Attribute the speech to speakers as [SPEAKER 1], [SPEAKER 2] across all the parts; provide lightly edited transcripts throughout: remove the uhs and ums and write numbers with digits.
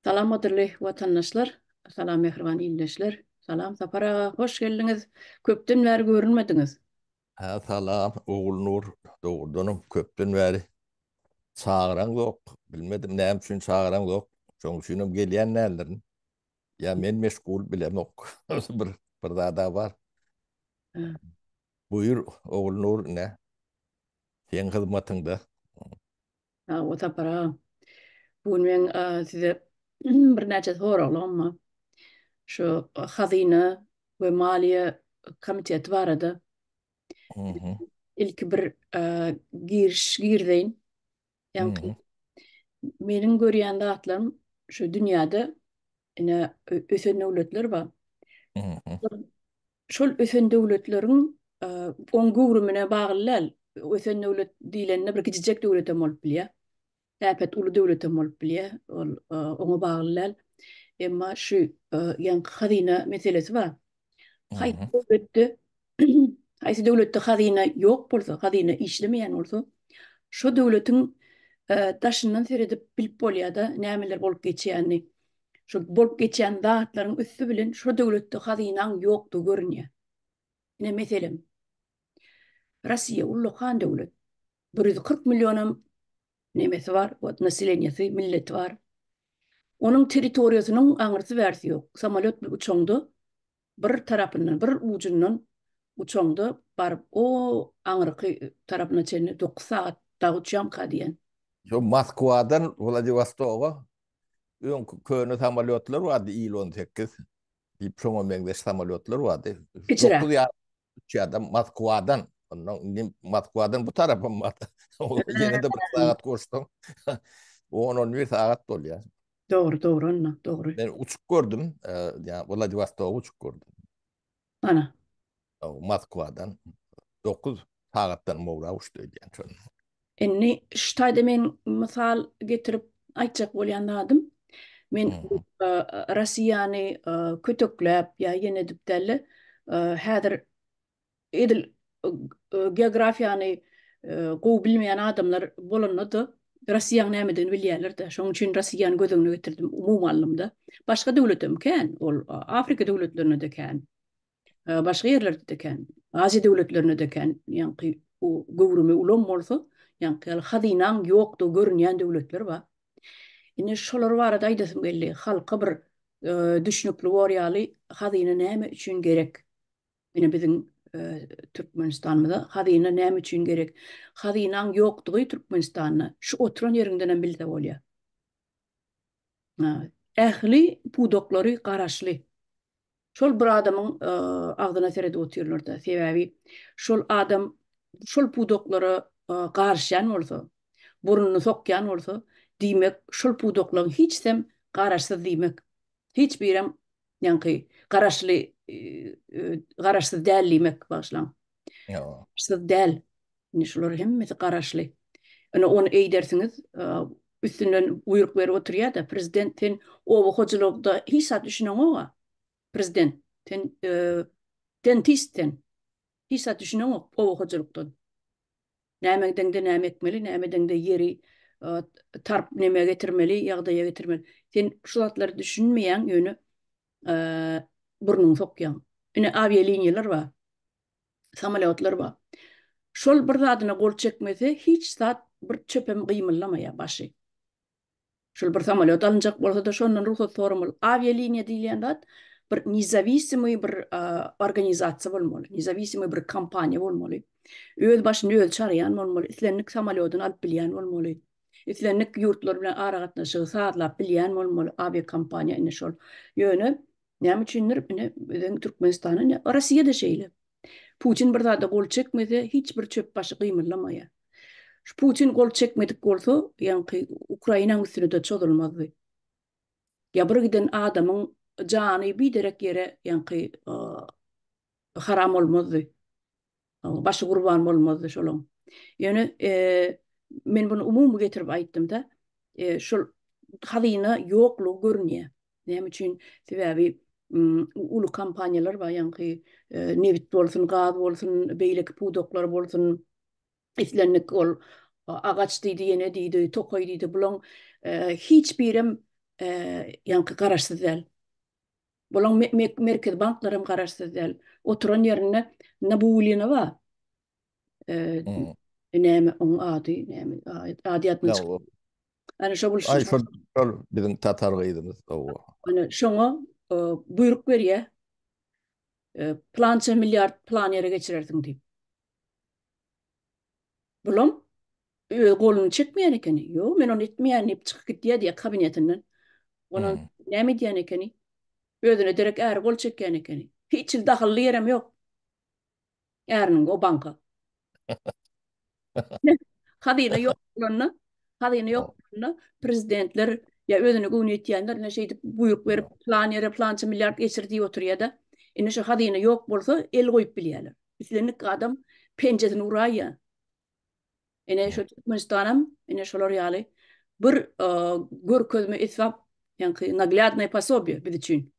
[SPEAKER 1] Salam gadyrly watandaşlar, salam mähriban ildeşler. Salam Sapar aga, hoş geldiňiz. Köpden bäri görünmediňiz.
[SPEAKER 2] Hä salam Ogulnur, dogrudanam köpden bäri çagyraňzok, bilmedim näme üçin çagyraňzok, şoň üçinem gelýän däldirin. Ýa men meşgul bilemok. Bir bir zada bar. Buýur Ogulnur ine. Seň hyzmatyňda.
[SPEAKER 1] Sag bol Sapar aga. Bu gün meň size birnäçe soraglygym bar. Şu hazyna we maliýe komiteti barada. Ilki bir giriş girzeýin. Ýaňky meniň görýän zatlarym şu dünýäde ine ösen döwletler bar. Şol ösen döwletleriň oň göwrümine bagly däl. Ösen döwlet diýlende bir kiçijek döwletem bolup bilýär. Äpet uly döwletem bolup bilýär. Ol oňa bagly däl. Emma şu ýaňky hazyna meselesi bar. Haýsy döwletde haýsy döwletde hazyna ýok bolsa, hazyna işlemeýän bolsa, şo döwletiň daşyndan seredip bilip bolýar-da nämeler bolup geçýänini. Şol bolup geçýän zatlaryň üsti bilen şo döwletde hazynaň ýokdugy görünýär. Ine meselem, Russiýa ullakan döwlet. 140 millionam nemesi bar, wot naseleniýesi, milleti bar. Onuň territoriýasynyň aňyrsy bärsi ýok. Samolýot bilen uçaňda bir tarapyndan, bir ujundan uçaňda baryp o aňyrky tarapyna çenli 9 sagat dagy uçýamyka diýen.
[SPEAKER 2] Şo Moskwadan Wladiwostoga Öňki köne samolýotlar bardy, Il-18 diýip şoňa meňzeş samolýotlar bardy.
[SPEAKER 1] Kiçiräk.
[SPEAKER 2] 9 ýarym uçýardy Moskwadan. Ondan indi Moskwadan bu tarapam bar. Ýene-de bir sagat goşsaň 10-11 sagat bolýar.
[SPEAKER 1] Dogry, dogry onda, dogry.
[SPEAKER 2] Men uçup gördüm, ýa Wladiwostoga uçup gördüm.
[SPEAKER 1] Ana.
[SPEAKER 2] Moskwadan 9 sagatdan gowrak uçdy öýdýän şonda.
[SPEAKER 1] Indi şu taýda men mysal getirip aýtjak bolýan zadym, men Russiýany kötekläp ýa ýene edip däl-de, häzir edil geografiýany gowy bilmeýän adamlar bolanda-da Russiýanyň nämedigini bilýärler-de. Şonuň üçin Russiýany göz öňüne getirdim umumy alnymda. Başga döwletem kän, ol Afrika döwletlerinde-de kän. Başga ýerlerde-de kän. Aziýa döwletlerinde-de kän. Ýaňky göwrümi ulam bolsa, ýaňky ýaly hazynaň ýokdugy görünýän döwletler bar. Indi şolar barada aýdasym geldi. Halka bir düşnükli bor ýaly hazyna näme üçin gerek? Ine biziň Türkmenistanymyza hazyna näme üçin gerek? Hazynaň ýokdugy Türkmenistanda şu oturan ýeriňdenem bilse bolýar. Ähli pudaklary garaşly. Şol bir adamyň agzyna seredip otyrlar-da. Sebäbi şol adam şol pudaklara garyşýan bolsa, burnuny sokýan bolsa, diýmek, şol pudaklaryň hiçisem garaşsyz diýmek. Hiç birem ýaňky garaşly garaşsyz däl diýmek, bagyşlaň. Garaşsyz däl. Indi şular hemmesi garaşly. Ine ony eýdersiňiz, üstünden buýruk berip oturýar-da, prezident sen oba hojalygda hiç zat düşüneňok-a. Prezident, sen dentist sen. Hiç zat düşüneňok oba hojalykdan. Näme edeňde näme etmeli, näme edeňde ýeri tarp neme getirmeli, ýagdaýa getirmeli. Sen şu zatlara düşünmeýäň, ýöne burnuňy sokýaň. Ine awialiniýalar bar. Samolýotlar bar. Şol bir zadyna gol çekmese hiç zat bir çöpem gymyldamaýar başy. Şol bir samolýot alynjak bolsa-da şondan rugsat soramaly. Awialiniýa diýilýän zat bir nezawisimyý bir organizasiýa bolmaly, nezawisimyý bir kompaniýa bolmaly. Öz başyny özi çaraýan bolmaly, islendik samolýodyny alyp bilýän bolmaly. Islendik ýurtlar bilen aragatnaşygy sazlap bilýän bolmaly awiakompaniýa ine şol. Ýöne näme üçindir ine biziň Türkmenistanda ine Russiýada şeýle. Putin bir zada gol çekmese hiç bir çöp başy gymyldamaýar. Şu Putin gol çekmedik bolsa, ýaňky Ukrainaň üstüne-de çozulmazdy. Ýa bir giden adamyň jany biderek ýere ýaňky haram bolmazdy. Başy gurban bolmazdy şolaň. Ýöne men muny umumy getirip aýtdym-da, şol hazyna ýoklugy görünýär. Näme üçin? Sebäbi uly kompaniýalar bar, ýaňky nebit bolsun, gaz bolsun, beýleki pudaklar bolsun, islendik ol agaç diýdi, ýene diýdi, tokaý diýdi, bulaň hiç birem. ýaňky garaşsyz däl. Bulaň merkezi banklaram garaşsyz däl. Oturan ýerinde Nabiullina bar. Näme oň ady, näme ady ýadymdan çykdy. Ana şo bul
[SPEAKER 2] Aý şol şol biziň tatar gyzymyz. Owa.
[SPEAKER 1] Ana şoňa buýruk berýär. Plança milliard plan ýere geçirersiň diýip. Bulam öz goluny çekmeýän ekeni. Ýok, men ony etmeýän diýip çykyp gitýär diýýär kabinetinden. Onam näme edýän ekeni? Özüne derek äri gol çekýän ekeni. Hiç hili dahylly ýerem ýok. Äriniň o banka. Hazyna ýok bolanda, hazyna ýok bolanda prezidentler ýa özüne göwni ýetýänler ine şeýdip buýruk berip plan ýere plança milliard geçir diýip oturýar-da. Indi şu hazyna ýok bolsa el goýup bilýärler. Islendik adam penjesini uraýýar. Ine şu Türkmenistanam ine şolar ýaly bir görkezme esbap, ýaňky naglýadnoý posobiýe biz üçin.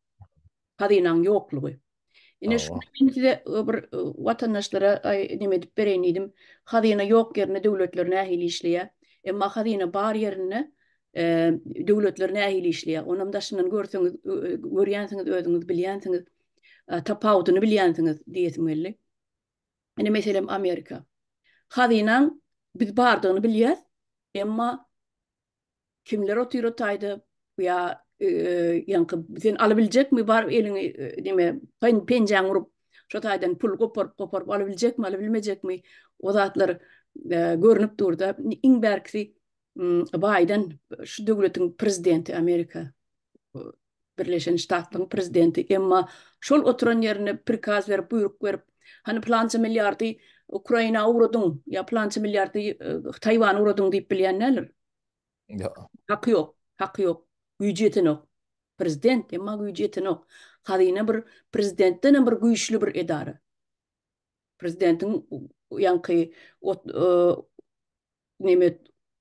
[SPEAKER 1] Hazynaň ýoklugy. Ine şuny men size bir watandaşlara neme edip bereýin diýdim. Hazyna ýok ýerinde döwletler nähili işleýär? Emma hazyna bar ýerinde döwletler nähili işleýär? Onam daşyndan görseňiz, görýänsiňiz, özüňiz bilýänsiňiz, tapawudyny bilýänsiňiz diýesim geldi. Ine meselem Amerika. Hazynaň biz bardygyny bilýäs, emma kimler otyr o taýda ýa ýaňky sen alabiljekmi baryp eliňi neme penjäňi urup şo taýdan pul goparyp goparyp alabiljekmi alabilmejekmi o zatlar görnüp durda iň bärkisi Baýden şu döwletiň prezidenti Amerika Birleşen Ştatlaryň prezidenti emma şol oturan ýerinde prikaz berip buýruk berip hany pylança milliardy Ukraina ugradyň ýa pylança milliardy Taýwana ugradyň diýip bilýän däldir.
[SPEAKER 2] Ýok.
[SPEAKER 1] Haky ýok. Haky ýok. Güýji ýetenok. Prezident emma güýji ýetenok. Hazyna bir prezidentden hem bir güýçli bir edara. Prezidentiň ýaňky neme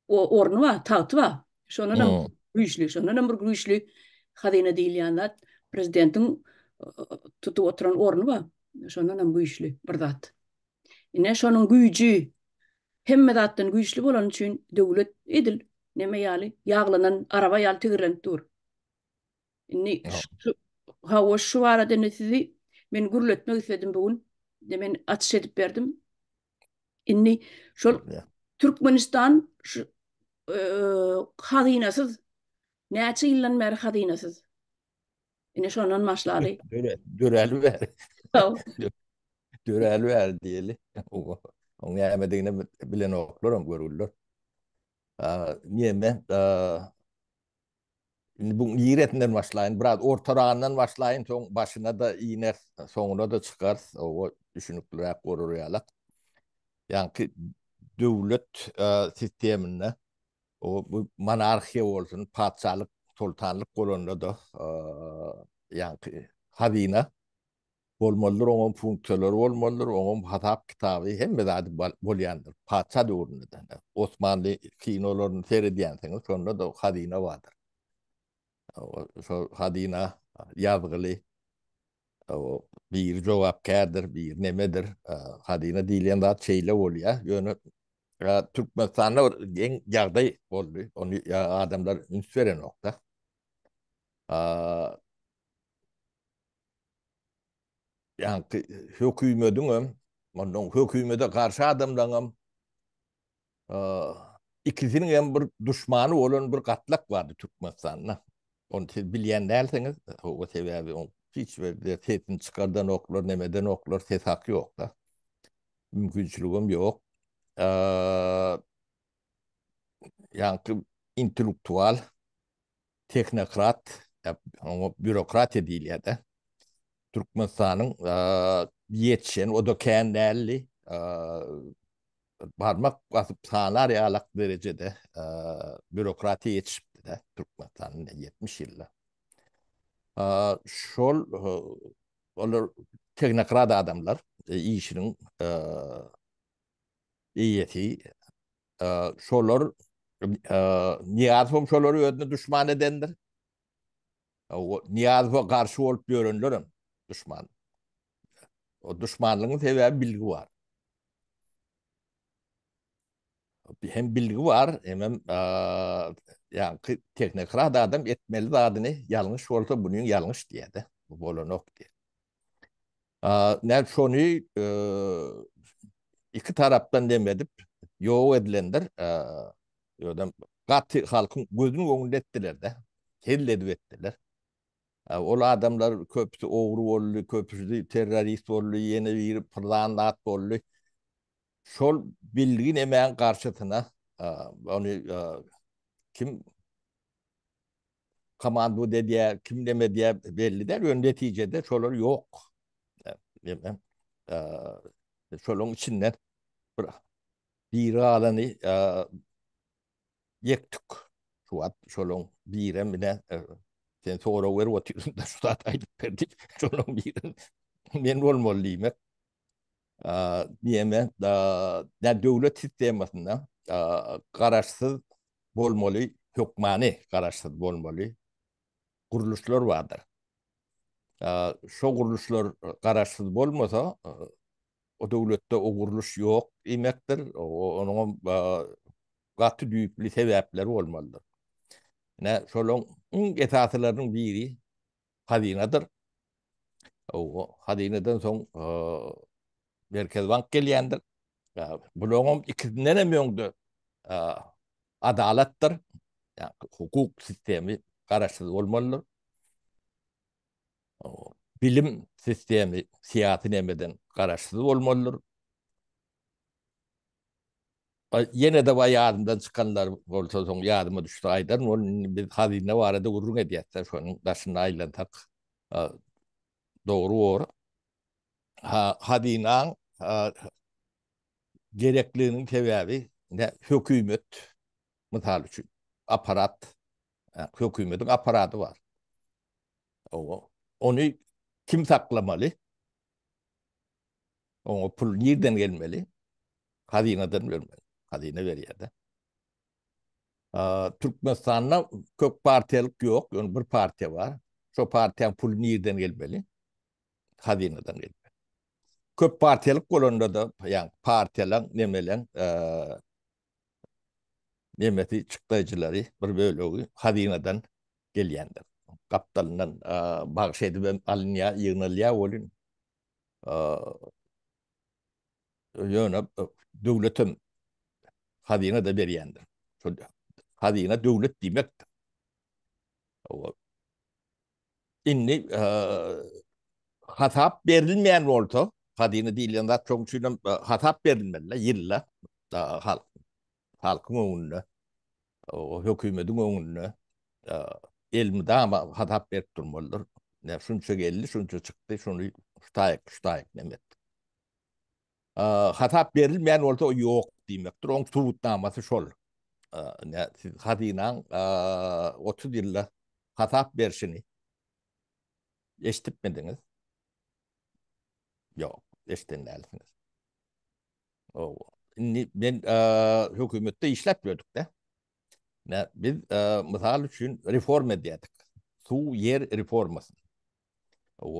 [SPEAKER 1] orny bar, tagty bar. Şondan hem güýçli, şondan hem bir güýçli hazyna diýilýän zat prezidentiň tutup oturan orny bar. Şondan hem güýçli bir zat. Ine şonuň güýji hemme zatdan güýçli bolany üçin döwlet edil neme ýaly ýaglanan araba ýaly tigirlenip dur. Indi şu hawa şu barada indi sizi men gürletmek isledim bu gün. Men açyş edip berdim. Indi şol Türkmenistan şu hazynasyz näçe ýyldan bäri hazynasyz. Ine şondan başlaly.
[SPEAKER 2] Döräli bäri. Döräli bäri diýeli. Oň nämedigini bilenoklar hem görgüliler. Neme Indi bu niresinden başlaýyn? Biraz ortaragyndan başlaýyn, soň başyna-da iner, soňuna-da çykarys. Oba düşünikliräk bolar ýalak. Ýaňky döwlet sisteminde o bu monarhiýa bolsun, patyşalyk, soltanlyk bolanda-da ýaňky hazyna bolmalydyr, oňam funksiýalary bolmalydyr, oňam hasap kitaby, hemme zady bolýandyr. Patyşa döwründe-de. Osmanly kinolaryny seredýänsiňiz, şonda-da hazyna bardyr. Şol hazyna ýazgyly, biri jogapkärdir, biri nemedir. Hazyna diýilýän zat şeýle bolýar. Ýöne Türkmenistanda bir geň ýagdaý boldy. Ony adamlar üns berenok-da. Ýaňky hökümediňem, ondan hökümede garşy adamlaryňam ikisiniň hem bir duşmany bolan bir gatlak bardy Türkmenistanda. Ony siz bilýän dälsiňiz, o sebäbi oň hiç bir sesini çykardanoklar, nemedenoklar, ses haky ýok-da. Mümkinçiligem ýok. Ýaňky intellektual tehnokrat, oňa býurokratiýa diýilýär-de. Türkmenistanyň ýetişen, o-da kän däldi, barmak basyp sanar ýalak derejede býurokratiýa ýetişipdi-de Türkmenistanda 70 ýylda. Şol olar tehnokrat adamlar, işiniň eýesi Şolar Nyýazow şolary özüne duşman edendir. Nyýazowa garşy bolup ýörenler hem duşman. O duşmanlygyň sebäbi bilgi bar. Hem bilgi bar, hemem ýaňky tehnokrat adam etmeli zadyny ýalňyş bolsa bunyň ýalňyş diýýär-de. Bu bolanok diýýär. Näme şony iki tarapdan dem edip ýok edilendir. Ýöne gaty halkyň gözüniň öňünde etdiler-de. Hezil edip etdiler. Ol adamlar köpüsi ogry boldy, köpüsi terrorist boldy, ýene biri pylan zat boldy. Şol bilgi nemäň garşysyna ony kim komandowat edýär, kim neme edýär belli däl, ýöne netijede şolar ýok. Neme? Şolaryň içinden bir biri galany ýek-tük. Şu wagt şolaryň birem ine sen sorag berip otyrsyň da şu zat aýdyp ber diýip, şolaryň biri men bolmaly diýmek. Diýeme, döwlet sistemasynda garaşsyz bolmaly, hökmany garaşsyz bolmaly gurluşlar bardyr. Şo gurluşlar garaşsyz bolmasa, o döwletde o gurluş ýok diýmekdir. Onuňam gaty düýpli sebäpleri bolmalydyr. Ine, şolaryň iň esasylarynyň biri hazynadyr. Hazynadan soň Merkezi bank gelýändir. Bularyň ikisinden hem öňde adalatdyr. Hukuk sistemi garaşsyz bolmalydyr. Bilim sistemi syýasy nemeden garaşsyz bolmalydyr. Ýene-de baý ýadymdan çykanlar bolsa soň ýadyma düşse aýdaryn. Ol indi biz hazyna barada gürrüň edýäs-de, şonuň daşynda aýlansak dogry bor. Ha, hazynaň gerekliginiň sebäbi ne hökümet mysal üçin apparat, hökümetiň apparady bar. Ony kim saklamaly? Oňa pul nirden gelmeli? Hazynadan bermeli. Hazyna berýär-de. Türkmenistanda köp partiýalyk ýok, ýöne bir partiýa bar. Şo partiýanyň puly nirden gelmeli? Hazynadan gelmeli. Köp partiýalyk bolanda-da, ýagny partiýalaň nemeleň nemesi çykdaýjylary bir bölegi hazynadan gelýändir. Gapdalyndan bagyş edip hem alynýar, ýygnalýar welin Ýöne döwletem hazyna-da berýändir. Şol hazyna döwlet diýmekdir. Indi hasap berilmeýän bolsa, hazyna diýilýän zat şonuň üçin hem hasap berilmeli ýylda halk halkyň öňünde, hökümetiň öňünde elmydama hasap berip durmalydyr. Ne şunça geldi, şunça çykdy, şuny şu taýyk, şu taýyk näme etdik. Hasap berilmeýän bolsa o ýok diýmekdir. Oň subutnamasy şol. Ne siz hazynaň 30 ýylda hasap berşini eşidipmidiňiz? Ýok, eşiden dälsiňiz. Indi men hökümetde işläp ýördük-de. Biz mysal üçin reforma edýärdik. Suw, ýer reformasyny.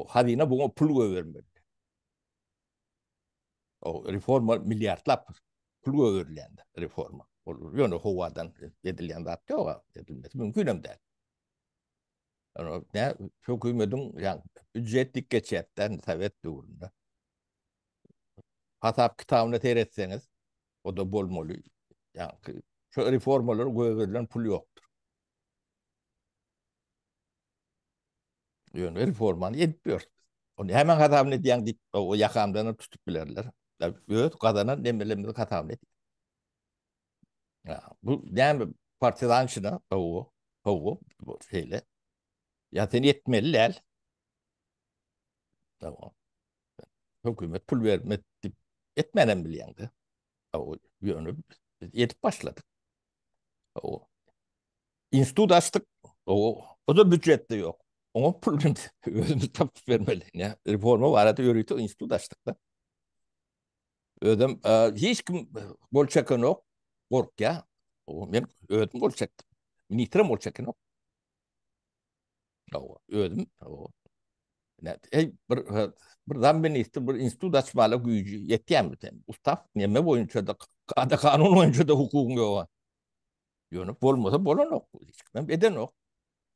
[SPEAKER 2] Hazyna buňa pul goýbermeli. O reforma milliardlap pul goýberilýän reforma. Ol ýöne howadan edilýän zat ýok, edilmesi mümkin hem däl. Ne hökümetiň ýa býujet dik geçýärdi sowet döwründe. Hasap kitabyna seretseňiz, o-da bolmaly. Ýa şu reformalara goýberilen pul ýokdur. Ýöne reformany edip ýörüs. Ony hemen hasabyny edýäň diýip, o ýakamdan tutup bilerler. Öz gazanan nemelerimizi hasabyny edýär. Ya, bu näme partizançyna, hawa, hawa, bu şeýle. Ya sen etmeli däl. Tamam. Hökümet pul bermedi diýip etmänem bilýäňde. Ýöne biz edip başladyk. O institut açdyk. O o da býujetde ýok. Oňa pul özümiz tapyp bermeli. Ne? Reforma barada ýörite institut açdyk da. Özüm e, hiç kim gol çekenok, gorkýar. O men özüm gol çekdim. Ministrem gol çekenok. Özüm Hey, bir bir zam ministr bir institut açmaly güýji ýetýärmi sen? Ustaw neme boýunça da. Kada kanun boýunça-da hukugyň ýok. Ýöne bolmasa bolanok. Hiç kimem edenok.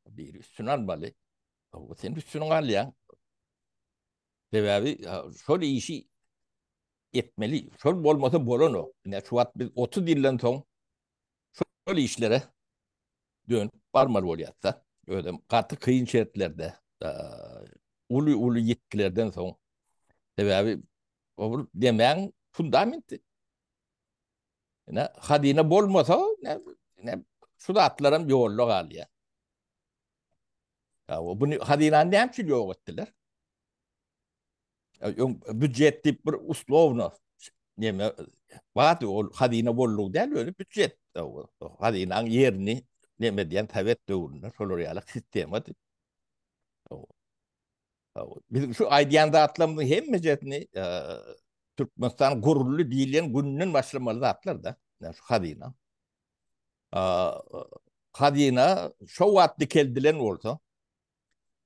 [SPEAKER 2] Biri üstüne almaly. Sen üstüne alýaň. Sebäbi şol işi etmeli. Şol bolmasa bolanok. Ine şu wagt biz 30 ýyldan soň şol işlere dönüp barmaly bolýarys-da. Özem gaty kyn şertlerde, uly-uly ýitgilerden soň. Sebäbi o bir demäň fundamenti. Ine hazyna bolmasa, ine şu zatlaram ýolda galýar. Ya bunu hazynany näme üçin ýok etdiler? Öň büdjet diýip bir uslovno neme bardy ol hazyna bollugy däl özi büdjet. Hazynaň ýerini neme diýen sowet döwründe şolar ýaly sistema diýip. Biz şu aýdýan zatlarymyzyň hemmejesini Türkmenistan guruldy diýilýän günden başlamaly zatlar da. Şu hazyna. Hazyna şo wagt dikeldilen bolsa,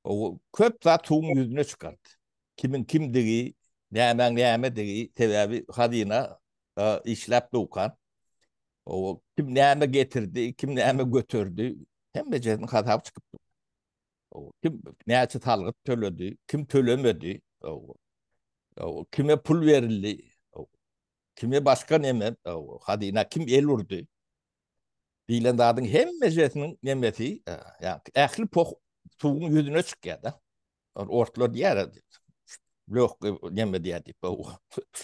[SPEAKER 2] o köp zat suwuň ýüzüne çykardy. Kimiň kimdigi, nämäň nämedigi, sebäbi hazyna işläp dukan. O kim näme getirdi, kim näme göterdi, hemmejesiniň hasaby çykyp dur. O kim näçe salgyt töledi, kim tölemedi, o kime pul berildi, kime başga neme, hazyna kim el urdy. Diýlen zadyň hemmejesiniň nemesi, ýa ähli poh suwuň ýüzüne çykýar-da. Ol orslar diýýär, löhki neme diýýär diýip,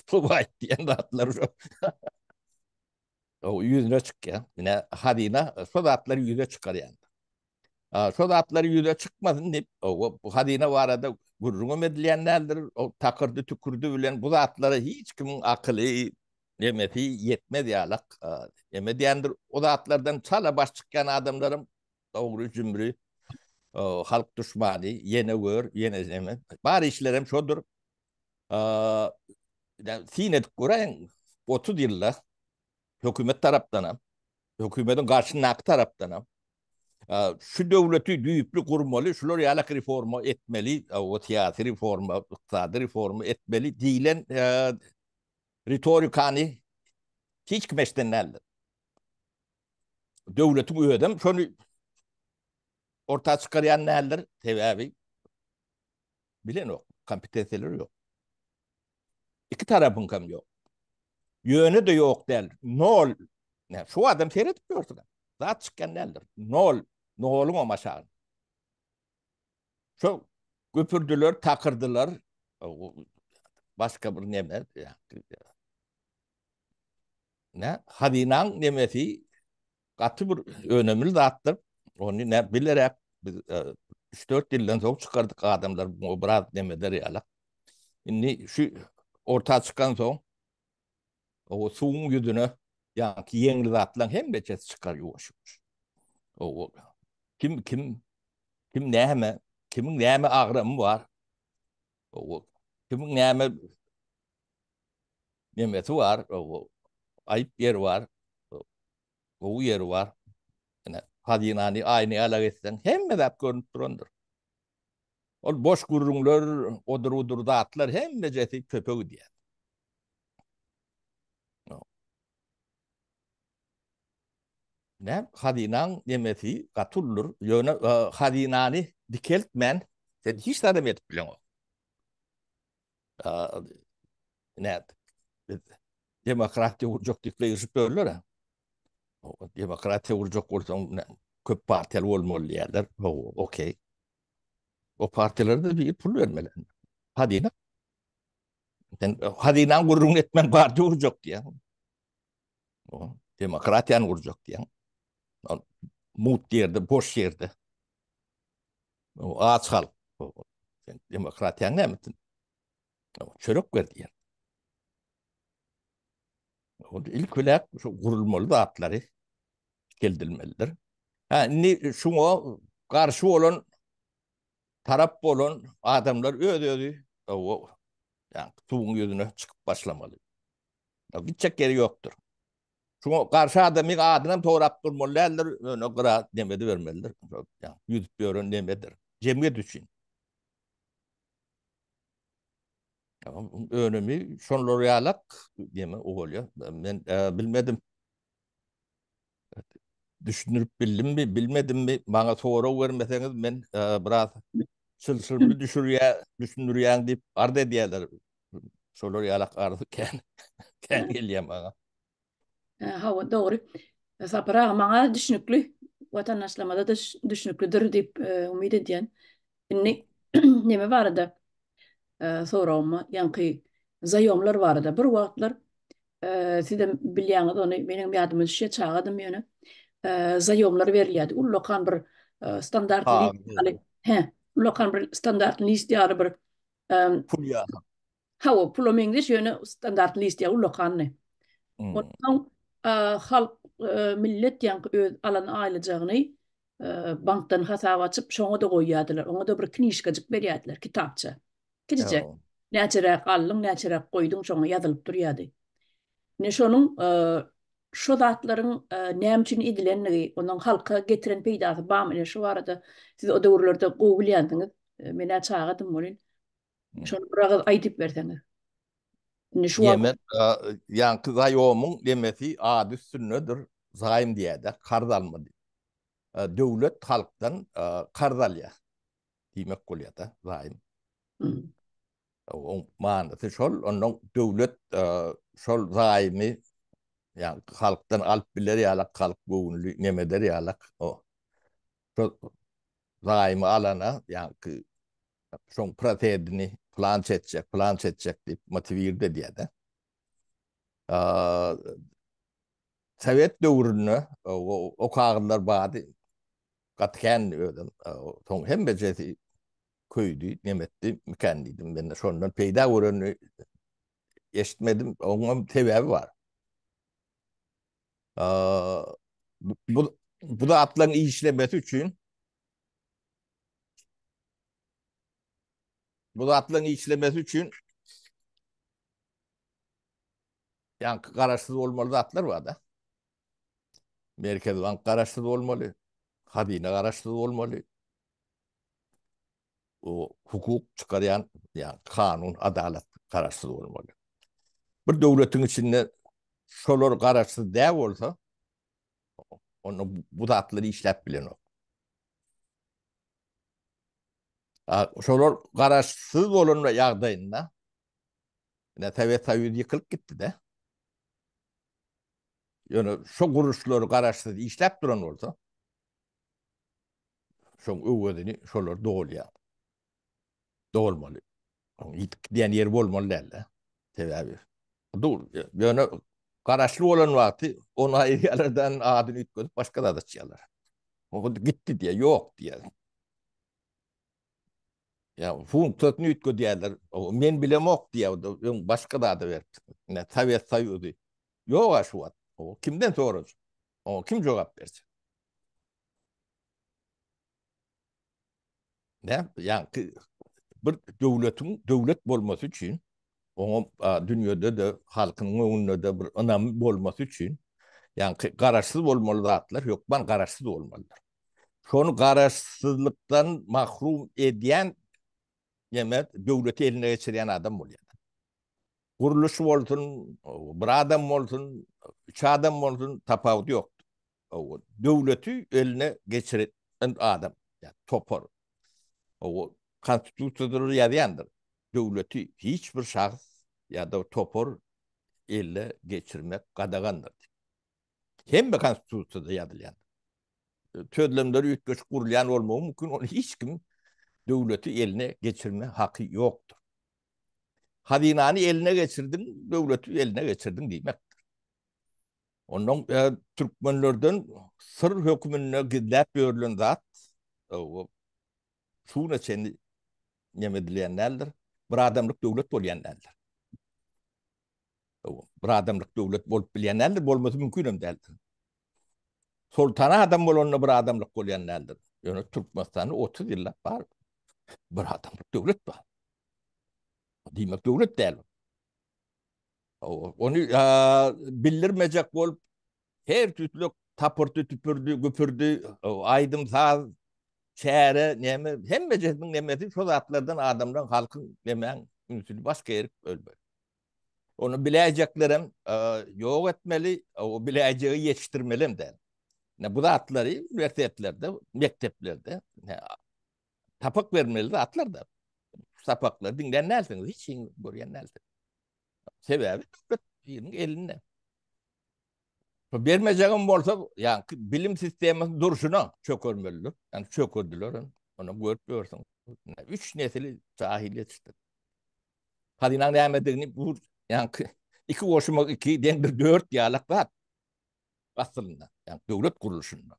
[SPEAKER 2] suwaýt diýen zatlar şo. O ýüzüne çykýar. Ine hazyna şo zatlary ýüze çykarýar. Şo zatlar ýüze çykmasyn diýip, bu hazyna barada gürrüňem edilýän däldir. O takyrdy tükürdi bilen bu zatlara hiç kimiň akyly, nemesi ýetmez ýalak. Neme diýendir, o zatlardan çala baş çykýan adamlaram dogry jümri halk duşmany, ýene gör, ýene neme. Bar işlerem şodur. Syn edip göräýiň, 30 ýylda hökümet tarapdanam, hökümetiň garşyndaky tarapdanam şu döwleti düýpli gurmaly, şular ýalak reforma etmeli, o syýasy reforma, ykdysady reforma etmeli diýlen ritorikany hiç kim eşiden däldir. Döwletiň özem şony orta çykarýan däldir, sebäbi bilenok, kompetensiýalary ýok. Iki tarapyňkam ýok. Ýöne-de ýok däl. Nol. Nä, şu adam seredip görsün. Zat çykýan däldir. Nol. Noluň hem aşagy. Şo güpürdiler, takyrdylar. Başga bir neme. Nä, hazynaň nemesi gaty bir önemli zatdyr. Ony nä bilerek biz 3-4 ýyldan soň çykardyk adamlar bu biraz nemeder ýalak. Indi şu orta çykan soň o suwuň ýüzüne ýaňky ýeňil zatlaryň hemmesi çykar ýuwaş-ýuwaş. O kim kim kim näme, kimiň näme agramy bar? O kimiň näme nemesi bar, o aýyp ýeri bar, gowy ýeri bar. Ine, hazynany aýna ýalak etseň, hemme zat görnüp durandyr. Ol boş gürrüňler, odur-budur zatlar hemmejesi çöpe gidýär. Näme, hazynaň nemesi gaty uludyr, ýöne hazynany dikeltmän sen hiç zadam edip bileňok. Näme, biz demokratiýa gurjak diýip gygyryşyp ýörler-ä. Demokratiýa gurjak bolsaň, köp partiýaly bolmaly diýýärler. Hawa, okey. O partiýalara-da bir pul bermeli. Hazyna. Sen hazynaň gürrüňini etmän partiýa gurjak diýýäň. Demokratiýany gurjak diýýäň. Mut ýerde, boş ýerde. Aç halk. Sen demokratiýaň näme etsin? Çörek ber diýýär. Ol ilk bilen şu gurulmaly zatlary dikeldilmelidir. Ha, indi şuňa garşy bolan tarap bolan adamlar öz-özi o ýa suwuň ýüzüne çykyp başlamaly. Ya, gitjek ýeri ýokdur. Şuňa garşy adamyň adynam sorap durmaly däldir, ýöne gyra neme bermelidir. Ýa, ýüzüp ýören nemedir. Jemgyýet üçin. Önümi şonlar ýalak diýme o bolýar. Men e, bilmedim. Düşündirip bildimmi, bilmedimmi? Maňa sorag bermeseňiz men e, biraz çylşyrymly düşürýär, düşündirýän diýip arz edýärler. Şolar ýalak arz kän kän gelýär maňa.
[SPEAKER 1] E, hawa, dogry. Sapar aga maňa düşnükli, watandaşlarymyza da düşnüklidir diýip e, umyt edýän. Indi neme barada e, soragym ýaňky zaýomlar barada. Bir wagtlar sizem bilýäňiz ony, meniň ýadyma düşýär, çagadym ýöne. Zaýomlar berilýärdi. Ullakan bir standart list ýaly. He, ullakan bir standart list ýaly bir
[SPEAKER 2] pul ýaly.
[SPEAKER 1] Hawa, pula meňzeş, ýöne standart list ýaly ullakandy.
[SPEAKER 2] Hmm.
[SPEAKER 1] Onsoň halk, millet ýaňky öz alan aýlyjagyny bankdan hasap açyp, şoňa-da goýýardylar. Oňa-da bir knižkajyk berýärdiler, kitapça. Kiçijek. Näçeräk aldyň, näçeräk goýduň, şoňa ýazylyp durýardy. Ine şonuň şo zatlaryň näme üçin edilendigi, onuň halka getiren peýdasy barmy? Ine şu barada siz o döwürlerde gowy bilýänsiňiz. Men-ä çagadym welin. Şony bir agyz aýdyp berseňiz. Indi şu wagt
[SPEAKER 2] Ýemen ýaňky zaýomyň demesi ady üstündedir. Zaým diýýär-de, karz alma diýip. Döwlet halkdan karz alýar diýmek bolýar-da, zaým. Oň manysy şol, ondan döwlet şol zaýymy ýaňky halkdan alyp biler ýalak, halk göwünli neme eder ýalak, o şol zaýymy alana ýaňky şoň prosedini plan çetjek, plan çetjek diýip motiwirde edýär-de. Sowet döwründe o kagyzlar bardy. Gaty kändi özem. Soň hemmejesi köýdi, nemetdi, mikan diýdim. Men şondan peýda görenini eşitmedim. Oňam sebäbi bar. Bu bu zatlaryň işlemesi üçin Bu zatlaryň işlemesi üçin ýaňky garaşsyz bolmaly zatlar bar-da. Merkezi bank garaşsyz bolmaly, hazyna garaşsyz bolmaly. O hukuk çykarýan, ýa kanun, adalat garaşsyz bolmaly. Bir döwletiň içinde şolar garaşsyz däl bolsa, onda bu zatlar işläp bilenok. Şolar garaşsyz bolan ýagdaýynda ine Sowet Soýuzy ýykylyp gitdi-de. Ýöne şo gurluşlar garaşsyz işläp duran bolsa, şoň öwezini şolar dolýar. Dolmaly. Oň ýitip gidýän ýeri bolmaly däl-de. Sebäbi dur, ýöne garaşly bolan wagty ony aýyrýarlar-da, adyny üýtgedip başga zat açýarlar. O gitdi diýýär, ýok diýýär. Ýa funksiýasyny üýtgedýärler. Men bilemok diýýär, öň başga zada beripdir. Ine, Sowet Soýuzy. Ýok-a şu wagt. O kimden sorajak? Oňa kim jogap berjek? Ne? Ýaňky bir döwletiň döwlet bolmasy üçin, oňa dünýede-de, halkynyň öňünde-de bir ynamy bolmasy üçin, ýaňky garaşsyz bolmaly zatlar hökman garaşsyz bolmalydyr. Şony garaşsyzlykdan mahrum edýän neme döwleti eline geçirýän adam bolýar. Gurluş bolsun, bir adam bolsun, üç adam bolsun, tapawudy ýokdur. Döwleti eline geçiren adam, ýa topar. O konstitusiýada ýazýandyr. Döwleti hiç bir şahs ýa-da topar elle geçirmek gadagandyr. Hemme konstitusiýada ýazylýan. Sözlemler üýtgeşik gurulýan bolmagy mümkin, ony hiç kim döwleti eline geçirme haky ýokdur. Hazynany eline geçirdiň, döwleti eline geçirdiň diýmekdir. Ondan e, türkmenlerden syr höküminde gizläp ýörülen zat o şu güne çenli neme edilýän däldir. Bir adamlyk döwlet bolýan däldir. Bir adamlyk döwlet bolup bilýän däldir, bolmasy mümkin hem däldir. Soltan adam bolanda bir adamlyk bolýan däldir. Ýöne Türkmenistanda 30 ýyllap bar. Bir adamlyk döwlet bar. Diýmek döwlet däl. Ony bildirmejek bolup her tüýsli tapyrdy, tüpürdi, güpürdi, aýdym saz, çäre, näme, hemmejesiniň nemesi şo zatlardan adamlaryň, halkyň nemäň. Ünsüni başga ýerik bölmeli. Ony biläýjeklerem ýok etmeli, o biläýjegi ýetişdirmeli hem däl. Bu zatlary uniwersitetlerde, mekdeplerde sapak bermeli zatlar da. Sapaklary diňlän dälsiňiz, hiç kim görýän dälsiňiz. Sebäbi döwlet biriniň elinde. Bermejegem bolsa, ýa bilim sistemasyny durşuna çökermelidir. Ýani çökerdiler hem. Ony görüp ýörsüň. Üç nesili jahil ýetişdirdi. Hazynaň nämedigini bu ýaňky iki goşmak iki deňdir dört ýalak zat. Aslynda, ýa döwlet gurluşynda.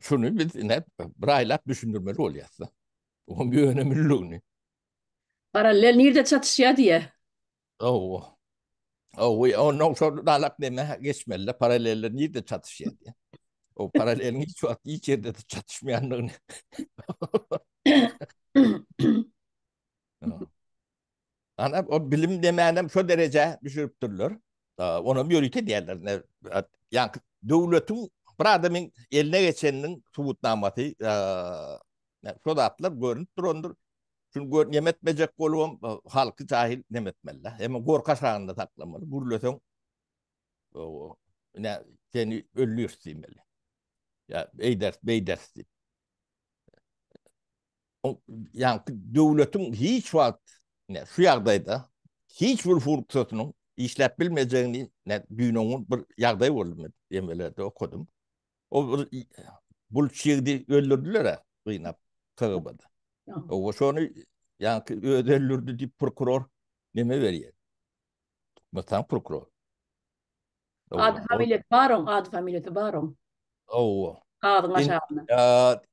[SPEAKER 2] Şuny biz ine bir aýlap düşündirmeli bolýarys. Onuň ýöne mülligini.
[SPEAKER 1] Parallel nirde çatyşýar diýýär.
[SPEAKER 2] Hawa. Hawa, ondan şol dalak neme geçmeli, paralleller nirde çatyşýar diýýär. O paralleliň hiç wagt hiç ýerde çatyşmaýandygyny. Ana o bilim demänem şo derejä düşüripdirler. Onam ýörite diýerler. Ýa döwletiň bir adamyň eline geçeniniň subutnamasy şo zatlar görünip durandyr. Şuny gör neme etmejek bolubam halky jahil neme etmeli. Hem gorky aşagynda saklamaly. Gürleseň ine seni öldüris diýmeli. Ýa eýderis, beýderis diýip. Ýaňky döwletiň hiç wagt ne şu ýagdaýda hiç bir funksiýasynyň işläp bilmejegini ne düýn bir ýagdaý boldy men emelerde okadym. O bir buluç ýigidi öldürdüler gynap KGB-da. O şony ýaňky özi öldürdi diýip prokuror neme berýär. Türkmenistan prokuror.
[SPEAKER 1] Ady familiýasy bar oň, ady familiýasy bar oň.
[SPEAKER 2] Owa.
[SPEAKER 1] Kagyzyň aşagynda.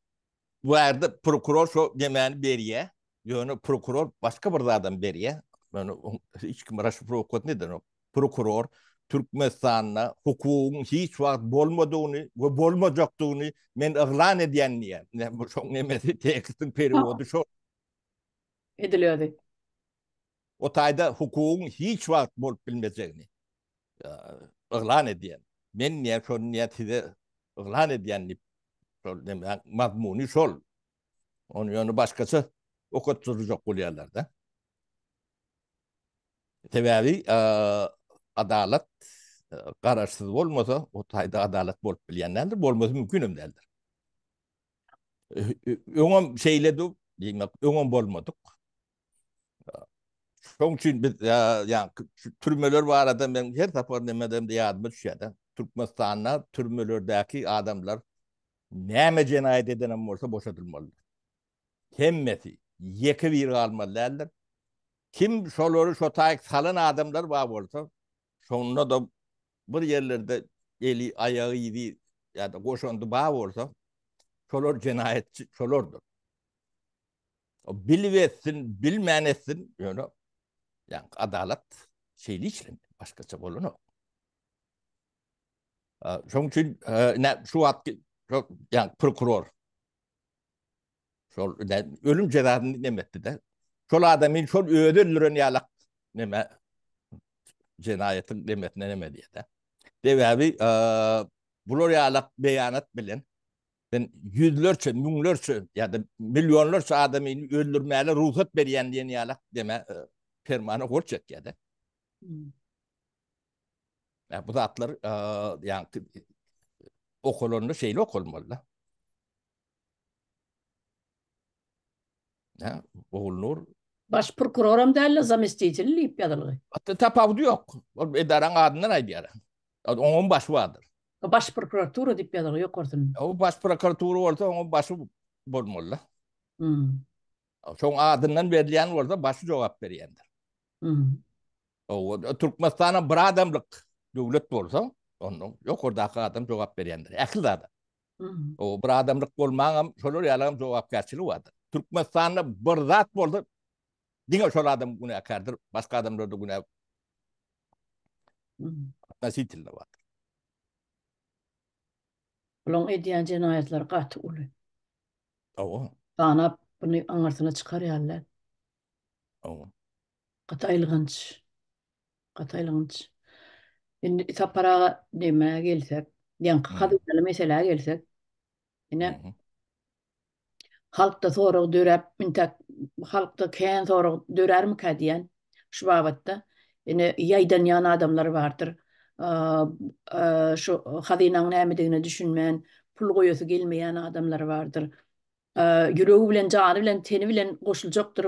[SPEAKER 2] Bu ýerde prokuror şo nemäni berýär. Ýöne prokuror başga bir zadam berýär. Ýöne hiç kim raşifrowkasyny edenok. Prokuror Türkmenistanda hukugyň hiç wagt bolmadygyny we bolmajakdygyny men yglan edýän diýýär. Bu şoň nemesi tekstiň perewody şo.
[SPEAKER 1] Edil özi.
[SPEAKER 2] O taýda hukugyň hiç wagt bolup bilmejegini yglan edýän. Men diýýär, şony diýýär size yglan edýän diýip, şol näme mazmuny şol. Ony ýöne başgaça okatdyrjak bolýarlar-da. Sebäbi adalat garaşsyz bolmasa, o taýda adalat bolup bilýän däldir, bolmasy mümkin hem däldir. Öňem şeýledi, diýmek, öňem bolmadyk. Şoň üçin biz ýa türmeler barada men her sapar nemedem ýadyma düşýär-de. Türkmenistanda türmelerdäki adamlar näme jenaýat edenem bolsa boşadylmalydyr. Hemmesi ýeke biri galmaly däldir. Kim şolary şo taýyk salan adamlar bar bolsa, şonda-da bir ýerlerde eli, aýagy, yzy ýa-da goşandy bar bolsa, şolar jenaýatçy şolardyr. O bilip etsin, bilmän etsin, ýöne ýa adalat şeýle işlemeli, başgaça bolanok. Şonuň üçin ine şu wagt ýa prokuror şol ölüm jezasyny neme etdi-de. Şol adamyň şol özi öldüren ýalak neme jenaýatyň nemesine neme diýdi. Sebäbi bular ýalak beýanat bilen Sen ýüzlerçe, müňlerçe ýa-da millionlarça adamyny öldürmäge rugsat berýän diýen ýalak deme e, permana gol çekýär-de. Hmm. Ya bu zatlar e, ýa okalanda şeýle okalmaly-da. Ya Ogulnur
[SPEAKER 1] Baş prokuroram däl-de zamestitel diýip ýazylgy.
[SPEAKER 2] Hatda tapawudy ýok. Ol edaraň adyndan aýdýar. Oňam başy bardyr.
[SPEAKER 1] Baş prokuratura diýip ýazylgy ýokarsynda.
[SPEAKER 2] O baş prokuratura bolsa oňam başy bolmaly. Hmm. Şoň adyndan berilýän bolsa başy jogap berýändir.
[SPEAKER 1] Hmm.
[SPEAKER 2] O Türkmenistana bir adamlyk döwlet bolsa, onda ýokardaky adam jogap berýändir. Ähli zada. O bir adamlyk bolmaňam şolar ýalam jogapkärçiligi bardyr. Türkmenistanda bir zat bolsa diňe şol adam günäkärdir, başga adamlarda günä относительно bardyr.
[SPEAKER 1] Bulaň edýän jenaýatlary gaty uly.
[SPEAKER 2] Hawa.
[SPEAKER 1] Sanap buny aňyrsyna çykar ýaly däl.
[SPEAKER 2] Hawa.
[SPEAKER 1] Gaty aýylganç. Gaty aýylganç. Indi Sapar aga nämä gelsek, ýaňky hazynaly meselä gelsek, ine halkda sorag döräp, intäk halkda kän sorag dörärmikä diýän şu babatda. Ine ýaýdanýan adamlar bardyr. Şu hazynaň nämedigine düşünmän pul goýasy gelmeýän adamlar bardyr. Ýüregi bilen, jany bilen, teni bilen goşuljakdyr,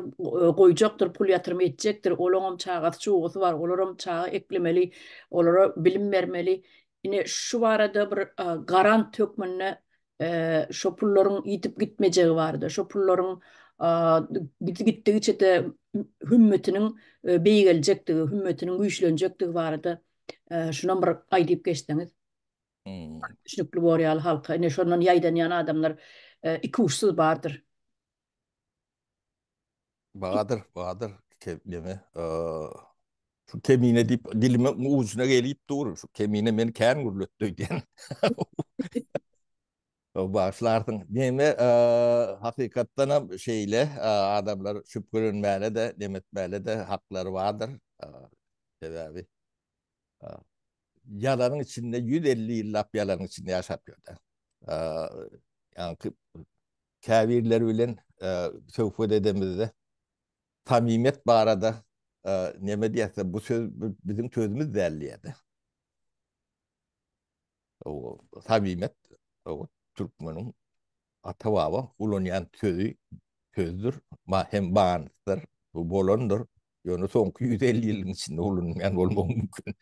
[SPEAKER 1] goýjakdyr, pul ýatyrym etjekdir. Olaňam çagasy, çugasy bar, olaram çaga eklemeli, olara bilim bermeli. Ine, şu barada bir garant hökmünde şo pullaryň ýitip gitmejegi barada, şo pullaryň gitdigiçe-de hümmetiniň beýgeljekdigi, hümmetiniň güýçlenjekdigi barada şunam bir aýdyp geçseňiz.
[SPEAKER 2] Hmm.
[SPEAKER 1] Düşnükli bor ýaly halka. Ine şondan ýaýdanýan adamlar e, ikuçsuz bardyr.
[SPEAKER 2] Badyr, badyr. Neme? E, şu kemine diýip dilime ucuna gelip dur. Şu kemine meni kän gürletdi öýdýän. Başlarsyň. Neme e, hakykatdan hem şeýle e, adamlar şübhelenmäne de, nemetmäne de haklary bardyr. E, sebäbi ýalanyň içinde 150 ýyllap ýalanyň içinde ýaşap ýördi. Ýaňky käbirleri bilen söhbet edemizde samimiýet barada neme diýse bu söz biziň sözümiz däl diýýärdi. O samimiýet o türkmeniň ata-baba ulanýan sözi sözdür, hem manysydyr, bu bolandyr. Ýöne soňky 150 ýylyň içinde ulanylmaýan bolmagy mümkin.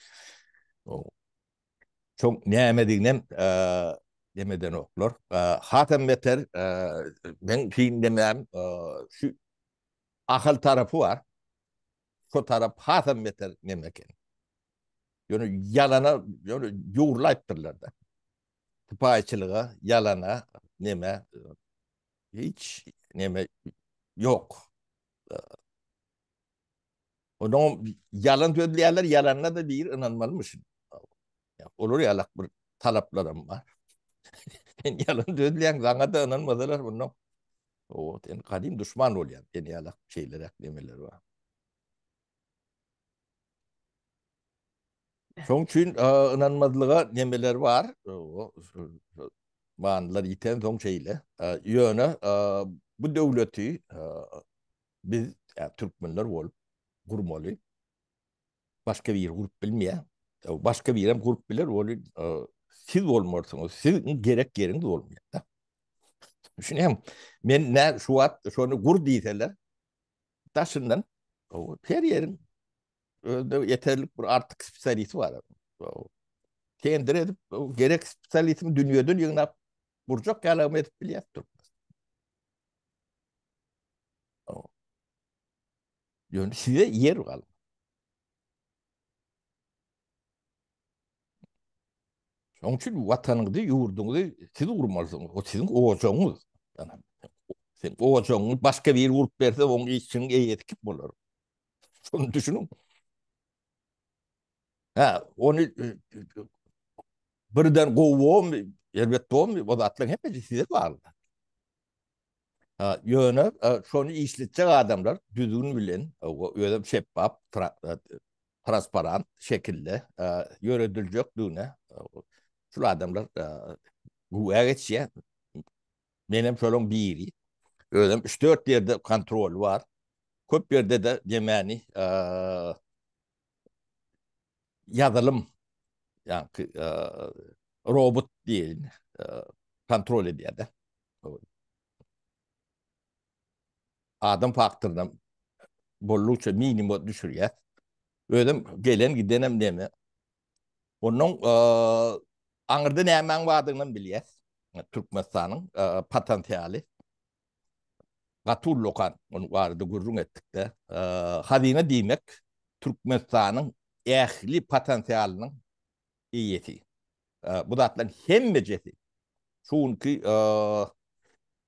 [SPEAKER 2] Şoň nämediginem demedenoklar. Hasam beter, meň synlamam şu Ahal tarapy bar. Şo tarap hasam beter neme eken. Ýöne ýalana ýöne ýugrulypdyrlar-da. Sypaýyçylyga, ýalana, neme hiç neme ýok. Onuň ýalan sözleýärler, ýalanyna da bir ynanmalymyş. Olar ýalak bir talaplaram bar. Sen ýalan sözleýäň, saňa da ynanmasalar bundan. O, sen gadym duşman bolýan, sen ýalak şeýleräk nemeler bar. Şoň üçin ynanmazlyga nemeler bar. Manylar ýiten soň şeýle. Ýöne bu döwleti biz türkmenler bolup gurmaly. Başga biri gurup bilmeýär. Başga biri hem gurup biler, ol siz bolmarsyňyz. Siziň gerek ýeriňiz bolmaýar. Düşünýäňmi? Men nä şu wagt şony gur diýseler, daşyndan her ýeriň özünde ýeterlik bir artyk spesialisti bar. Tender edip gerek spesialistini dünýeden ýygnap gurjak ýaly edip bilýär Türkmenistan. Ýöne size ýer galmaz. Şonuň üçin watanyňyzy, ýurduňyzy siz gurmalysyňyz. O siziň ojagyňyz. Sen ojagyňy başga biri gurup berse, oň işiniň eýesi kim bolar? Şony düşüniň. Ha, ony e, birden gowy bolmy, erbet bolmy, o zatlaryň hemmesi size bagly. Ha, ýöne e, şony işletjek adamlar düzgün bilen, özem şeffaf, e, transparant şekilde ýörediljekdigine şul adamlar güwä geçýär. Menem şolaryň biri. Özem 3-4 ýerde kontrol bar. Köp ýerde-de demäni ýazylym ýa-ki robot diýeýin kontrol edýär-de. Adam faktoryna boldugyça minimuma düşürýär. Özem gelen gidenem neme. Ondan aňyrda nämäň bardygyny bilýär. Türkmenistanyň potensialy. Gaty ullakan, onuň barada gürrüň etdik-de. Hazyna diýmek Türkmenistanyň ähli potensialynyň eýesi. Bu zatlaryň hemmejesi şu günki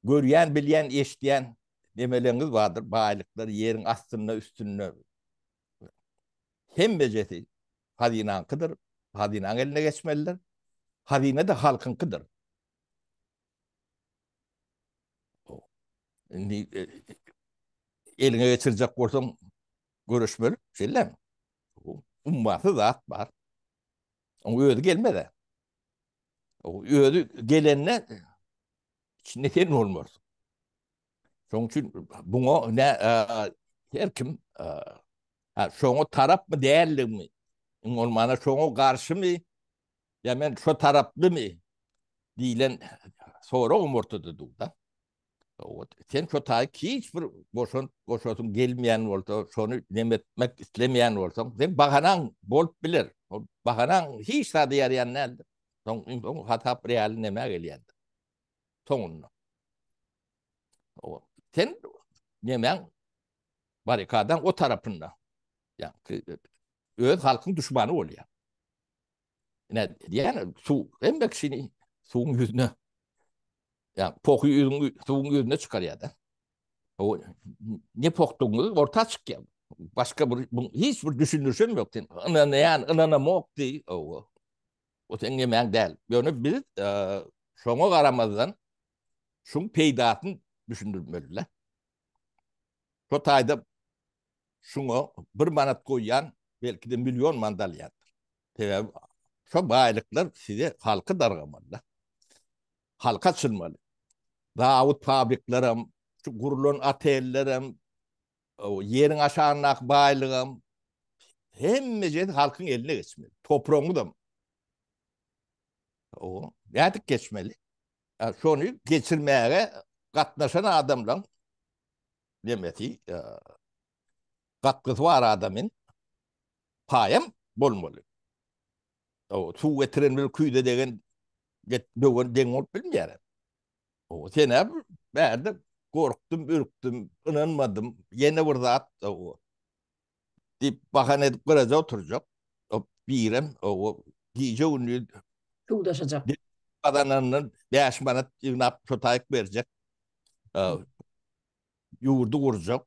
[SPEAKER 2] görýän, bilýän, eşidýän nemeleriňiz bardyr, baýlyklar ýeriň astynda, üstünde hemmejesi hazynaňkydyr, hazynaň eline geçmelidir. Hazyna-da halkyňkydyr. Indi e, eliňe geçirjek bolsaň göreşmeli, şeýlemi? Ummasyz zat bar. Oň özi gelmez-ä. Özi gelende içinde sen bolmarsyň. Şoň üçin buňa ne her kim ha şoňa tarapmy däldigimi, iň bolmanda şoňa garşymy ýa men şo taraplymy diýlen soragym ortada dur-da. Sen şo taýy hiç bir goşant goşasyň gelmeýän bolsa, şony nem etmek islemeýän bolsaň, sen bahanaň bolup biler. O bahanaň hiç zada ýaraýan däldir. Soň soň hasap real nämä gelýändir. Soňunda. O sen nemäň barrikadaň o tarapynda. Ýa öz halkyň duşmany bolýar. Ine diýýän suw hemme kişini suwuň ýüzüne ýa pohy ýüzüň suwuň ýüzüne çykarýar-da. O ne pohdugyňyz orta çykýar. Başga bir hiç bir düşündirişem ýok. Sen ynanýan, ynanamok diý. O o seň nemäň däl. Ýöne biz şoňa garamazdan şuň peýdasyny düşündirmeli-de. Şo taýda şuňa bir manat goýýan belki-de million manat alýandyr. Sebäbi şo baýlyklar size halky dargamaly-da. Halka açylmaly. Zawod fabriklerem, şu gurlan otellerem, ýeriň aşagyndaky baýlygam hemmejesi halkyň eline geçmeli. Topragyňyzam. O, nädip geçmeli? Şony geçirmäge gatnaşan adamlaryň nemesi, gatgysy bar adamyň paýam bolmaly. O, suw getiren bilen küýze degen döwen deň bolup bilmeýär. O, sen-ä bärde gorkdum, ürkdüm, ynanmadym, ýene bir zat, o, diýip bahana edip gyraja oturjak. O birem o gije-gündiz
[SPEAKER 1] suw daşajak.
[SPEAKER 2] Gazananyndan 5 manat ýygnap şo taýyk berjek. Ýurdy gurjak.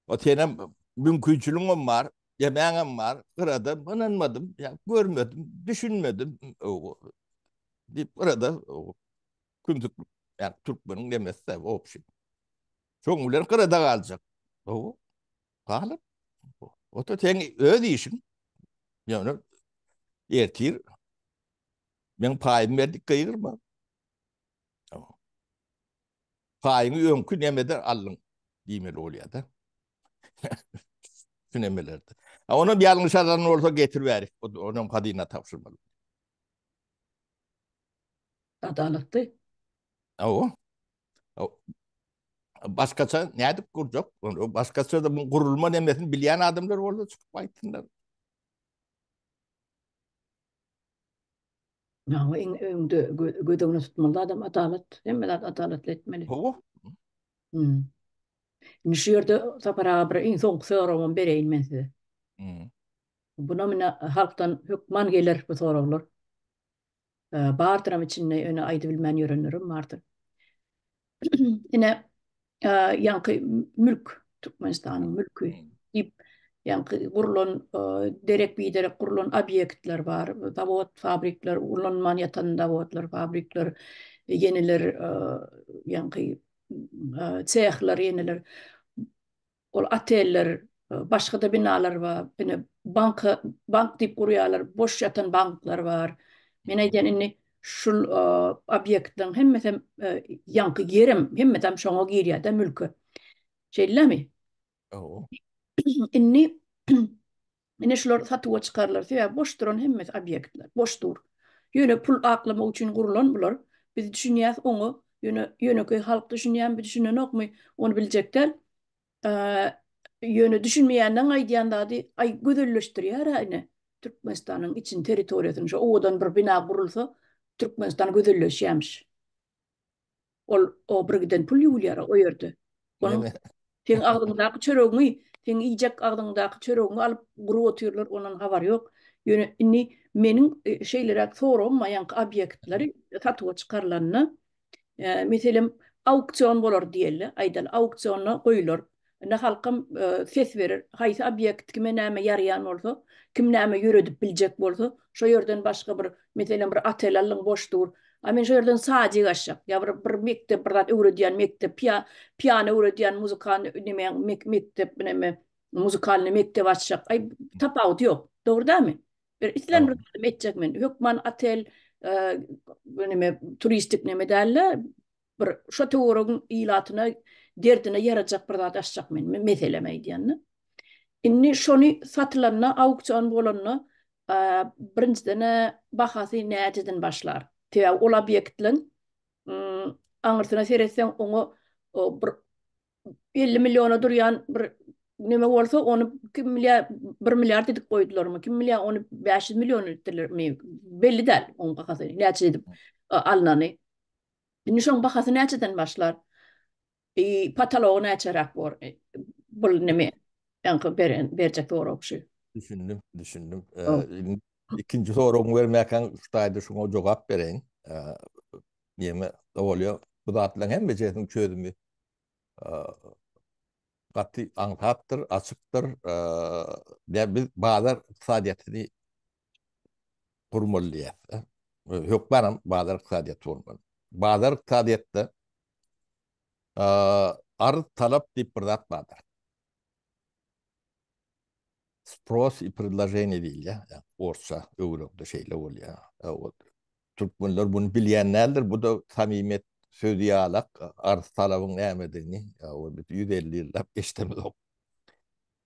[SPEAKER 2] O senem mümkinçiligiňem bar, demäňem bar. Gyrada ynanmadym, ýa görmedim, düşünmedim. Diýip gyrada kümsüklik, ýa türkmeniň demesi-de obşi. Şoň bilen gyrada galjak. Hawa. Galyp. O-da seň öz işiň. Ýöne ertir meň paýymy berdik gygyrma. Paýyňy öňki nemeden aldyň diýmeli bolýar-da. Şu nemelerde. Ha onam ýalňyş alan bolsa getir bärik. Onam hazyna tabşyrmaly.
[SPEAKER 1] Adalatly.
[SPEAKER 2] Hawa. Başgaça nädip gurjak? Başgaça da bu gurulma nemesini bilýän adamlar bolsa çykyp aýtsynlar.
[SPEAKER 1] Ýa iň öňde göz öňüne tutmaly adam adalat, hemme zat adalatly etmeli.
[SPEAKER 2] Hawa.
[SPEAKER 1] Hmm. Indi şu ýerde Sapar aga bir iň soňky soragymam bereýin men size.
[SPEAKER 2] Hmm.
[SPEAKER 1] Buna mine halkdan hökman geler bu soraglar. Bardyram içinde ýöne aýdybilmän ýörenlerem bardyr. Ine ýaňky mülk Türkmenistanyň mülki diýip ýaňky gurlan derek biderek gurlan obýektler bar, zawod, fabrikler, ulanman ýatan zawodlar, fabrikler, ýeneler ýaňky sehler ýeneler. Ol oteller, başga-da binalar bar. Ine banka, bank diýip gurýarlar, boş ýatan banklar bar. Men aýdýan indi şul obýektleriň hemmesem ýaňky ýerem, hemmesem şoňa girýär-de mülke. Şeýlemi?
[SPEAKER 2] Hawa.
[SPEAKER 1] Indi Ine şular satuwa çykarylar. Sebäbi boş duran hemmesi obýektler. Boş dur. Ýöne pul aklamak üçin gurulan bular. Biz düşünýäs oňa. Ýöne ýönekeý halk düşünýärmi, düşünenokmy, ony biljek däl. Ýöne düşünmeýänleň aýdýan zady, aý gözelleşdirýär-ä ine Türkmenistanyň içini, territoriýasyny. Şo owadan bir bina gurulsa, Türkmenistan gözelleşýärmiş. Ol o bir giden pul ýuwulýar o ýerde. Onuň seň agzyňdaky çöregiňi, seň iýjek agzyňdaky çöregiňi alyp gurup otyrlar, ondan habary ýok. Ýöne indi meniň e, şeýleräk soragym bar, ýaňky obýektleri satuwa çykarylanda, e, meselem, auksion bolar diýeli, aýdaly, auksionda goýular. Indi halkam e, ses berer. Haýsy obýekt kime näme ýaraýan bolsa, kim näme ýöredip biljek bolsa, şo ýerden başga bir, meselem, bir otel aldyň boş dur. A men şo ýerden sadik açjak. Ýa bir bir mekdep, bir zat öwredýän mekdep, piýa, piýano öwredýän muzykan neme mekdep, neme muzykalny mekdep açjak. Aý tapawudy ýok. Dogry dälmi? Bir islän bir zadym etjek men. Hökman otel, e, neme turistik neme däl-de. Bir şo töweregiň ilatyna derdine ýarajak bir zat açjak men, meselem aýdýan-da. Indi şony satylanda, auksion bolanda, birinjiden-ä bahasy näceden başlar? Sebäbi ol obýektleň aňyrsyna seretseň, oňa bir 50 milliona durýan bir neme bolsa, ony kim bilýär 1 milliard edip goýdularmy, kim bilýär ony 500 million etdilermi, belli däl oň bahasy näçe edip alnany. Indi şoň bahasy näçeden başlar? E, patalogy näçeräk bor? E, bul neme? Ýaňky beren berjek sorag şu.
[SPEAKER 2] Düşündim, düşündim. E, ikinji soragyňy bermäkäň şu taýda şuňa jogap bereýin. E, neme bolýar? Bu zatlaryň hemmejesiniň çözümi e, gaty aňsatdyr, açykdyr. E, biz bazar ykdysadyýetini gurmaly diýýär. Hökmanam bazar ykdysadyýeti bolmaly. Bazar ykdysadyýetde arz talap diýip bir zat bardyr. Spros i predloženiýe diýilýär. Orsça öwrende şeýle bolýar. Türkmenler muny bilýän däldir. Bu da samimiýet sözi ýalak arz talabyň nämedigini biz 150 ýyllap eşidemizok.